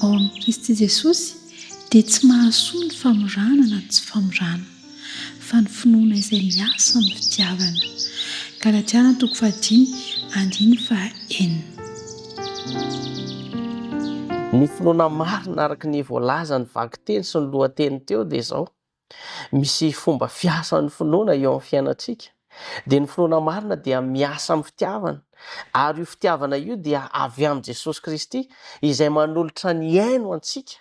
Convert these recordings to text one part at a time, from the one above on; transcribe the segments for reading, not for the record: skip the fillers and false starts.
ao amin'i Kristy Jesosy dia tsy mahasoa ny famorana na ny tsy famorana, fa ny finoana izay miasa amin'ny fitiavana. Galatiana toko fahadimy andininy fahaenina. Ny finoana marina araka ny voalazan'ny vakiteny sy ny lohateny teo dia izao, Misy fomba fiasan'ny finoana eo amin'ny fiainantsika. Dia ny finoana marina dia miasa amin'ny fitiavana, ary io fitiavana io dia avy amin'i Jesosy Kristy izay manolotra ny ainy ho antsika.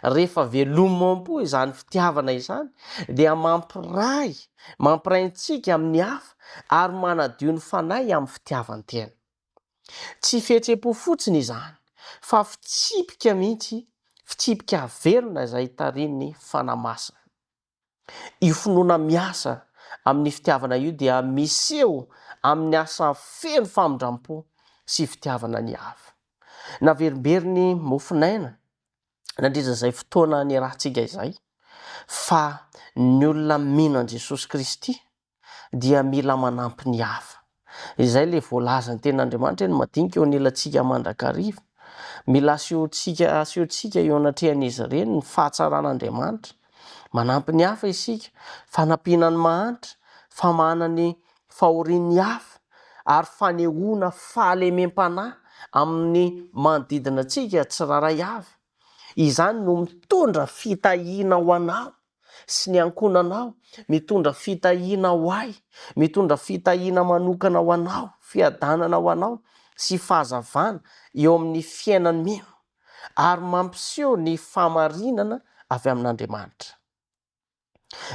Rehefa velomam-po izany fitiavana izany dia mampiray, mampiray antsika amin'ny hafa ary manadio ny fanahy amin'ny fitiavan-tena. Tsy fihetseham-po fotsiny izany, fa fitsipika mihitsy, fitsipika velona izay tarihin'ny Fanahy Masina. Io finoana miasa amin'ny fitiavana io dia miseho amin'ny asa feno famindram-po sy fitiavana ny hafa. Naverimberin'ny mofon'aina nandritra izay fotoana niarahantsika izay fa ny olona mino an'i Jesosy Kristy dia mila manampy ny hafa. Izay ilay voalazan'ny tenin'Andriamanitra hoe ny madinika eo anilantsika mandrakariva. Mila asehontsika asehontsika eo anatrehan'izy ireny ny fahatsaran'Andriamanitra. Manampy ny hafa isika, fanampiana ny mahantra, famahana ny fahorian'ny hafa, ary fanehoana fahalemem-panahy amin'ny manodidina antsika tsirairay avy. Izany no mitondra fitahiana ho anao sy ny ankohonanao, mitondra fitahiana ho ahy, mitondra fitahiana manokana ho anao, fiadanana ho anao sy fahazavana eo amin'ny fiainan'ny mino, ary mampiseho ny fahamarinana avy amin'Andriamanitra.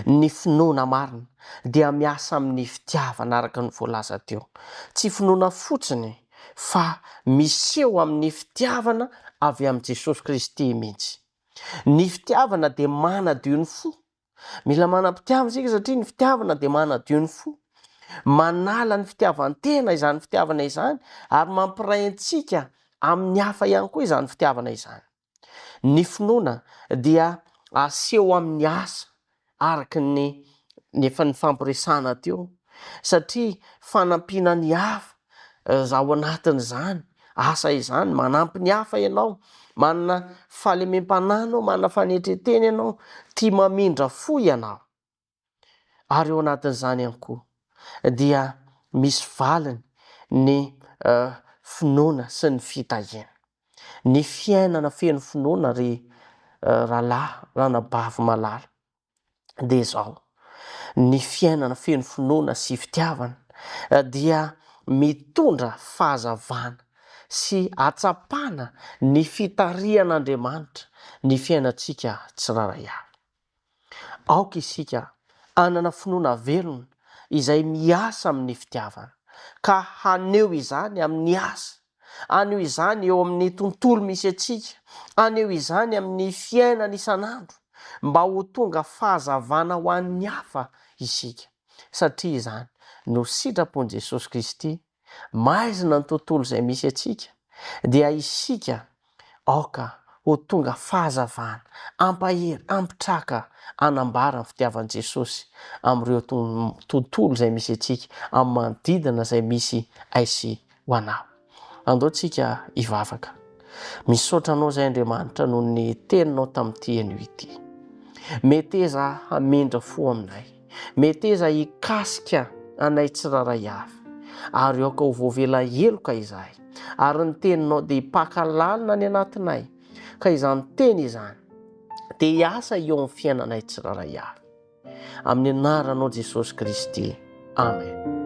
Ny finoana marina dia miasa amin'ny fitiavana araka ny voalaza teo. Tsy finoana fotsiny fa miseho amin'ny fitiavana avy amin'i Jesosy Kristy mihitsy. Ny fitiavana dia manadio ny fo. Mila manam-pitiavana isika satria ny fitiavana dia manadio ny fo. Manala ny fitiavan-tena izany fitiavana izany ary mampiray antsika amin'ny hafa ihany koa izany fitiavana izany. Ny finoana dia aseho amin'ny asa araka ny efa nifampiresahana teo satria fanampiana ny hafa ao anatin'izany asa izany, manampy ny hafa ianao, manana fahalemem-panahy ianao, manana fanetren-tena ianao, tia mamindra fo ianao. Ary ao anatin'izany ihany koa dia misy valiny ny finoana sy ny fitahiana. Ny fiainana feno finoana ry rahalahy, ranabavy malala dia izao, ny fiainana feno finoana sy fitiavana dia mitondra fahazavana sy hatsapana ny fitarihan'Andriamanitra ny fiainantsika tsirairay avy. Aoka isika hanana finoana velona izay miasa amin'ny fitiavana, ka haneho izany amin'ny asa, haneho izany eo amin'ny tontolo misy antsika, haneho izany amin'ny fiainana isan'andro, mba ho tonga fahazavana ho an'ny hafa isika, satria izany no sitrapon'i Jesosy Kristy Maizina ny tontolo izay misy antsika, dia isika aoka ho tonga fahazavana, hampahery, hampitraka, hanambara ny fitiavan'i Jesosy amin'ireo tontolo izay misy antsika, amin'ny manodidina izay misy ahy sy ho anao. Andao tsika hivavaka. Misaotra Anao izay Andriamanitra noho ny teninao tamin'ity anio ity. Meteza hamindra fo aminay. Meteza hikasika anay tsirairay avy. Ary aoka ho voavela heloka izahay. Ary ny teninao dia hipaka lalina any anatinay. Ka izany teny izany dia hiasa eo amin'ny fiainanay tsirairay avy. Amin'ny anaranao Jesosy Kristy. Amen.